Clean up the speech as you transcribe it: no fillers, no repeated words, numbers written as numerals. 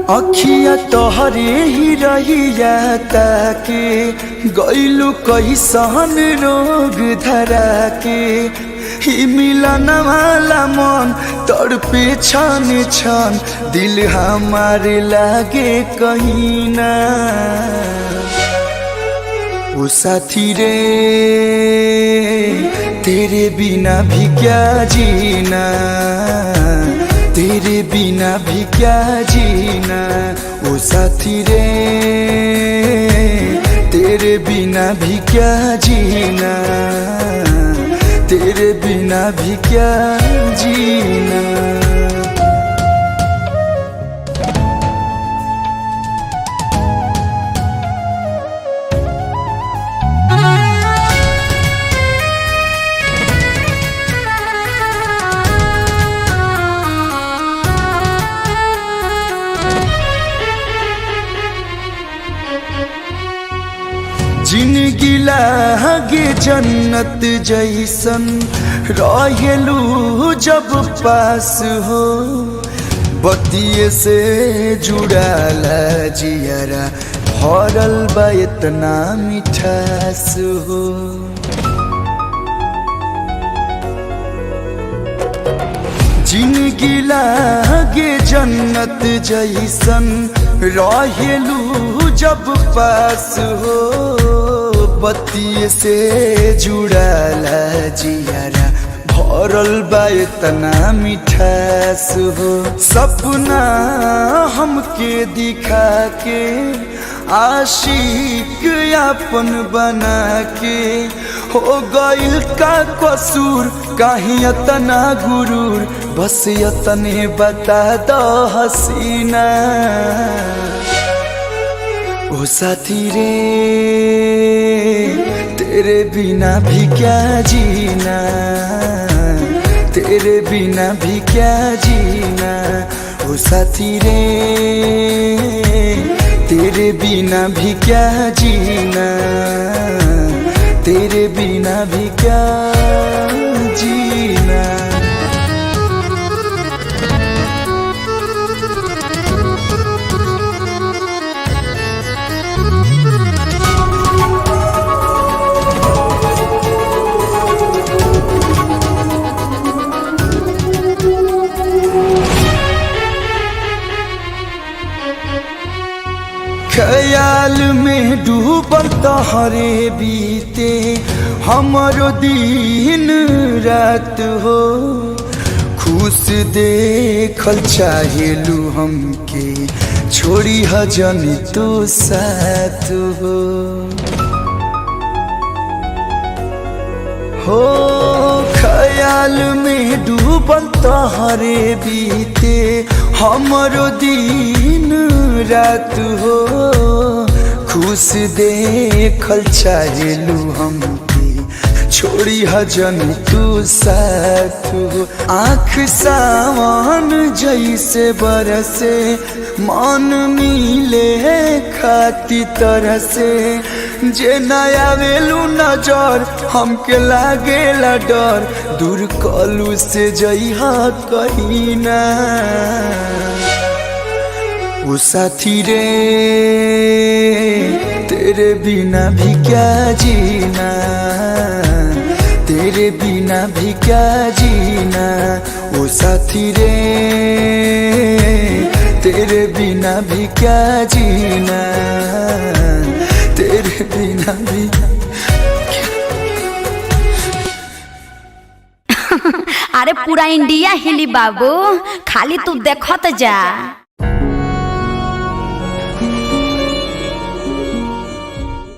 अखिया तोहरे ही रहिया ताके गइलू कैसन रोग धरा के। ही मिलन वाला मन तड़पे छन छन, दिल हमारे लागे कहीं ना। ओ साथी रे तेरे बिना भी क्या जीना, तेरे बिना भी क्या जीना। ओ साथी रे तेरे बिना भी क्या जीना, तेरे बिना भी क्या जीना। जिनगी लागे जन्नत जैसन रहेलू जब पास हो, बतिये से जुड़ाला जियरा भरल बा इतना मिठास हो। जिनगी लागे जन्नत जैसन रहेलू जब पास हो, बत्ती से जुड़ाला जियारा भरल बा इतना मिठास हो। सपना हमके दिखा के आशिक अपन बना के, हो गइल का कसूर काहे अतना गुरूर, बस यतने बता दो हसीना। ओ साथी रे तेरे बिना भी क्या जीना, तेरे बिना भी क्या जीना। ओ साथी रे तेरे बिना भी क्या जीना, तेरे बिना भी क्या जीना। ख्याल में डूबल तोहरे बीते हमरो दिन रात हो, खुश देखल चाहेलू हमके छोड़ी हजन तो साथ हो। हो ख्याल में डूबल तोहरे बीते हमरो दिन रात हो, खुश देखल चाहेलू हमके छोड़ी हजन तू साथ हो। आँख सावन जैसे बरसे मन मिले खाती तरसे, जे नया वेलू नजर हमके लागेला डर, दूर कलू से जइहा कहीं ना। ओ साथी रे तेरे बिना भी क्या जीना, तेरे बिना भी क्या जीना। ओ साथी रे तेरे बिना भी क्या जीना, तेरे बिना भी। अरे पूरा इंडिया हिली बाबू, खाली तू देखत जा।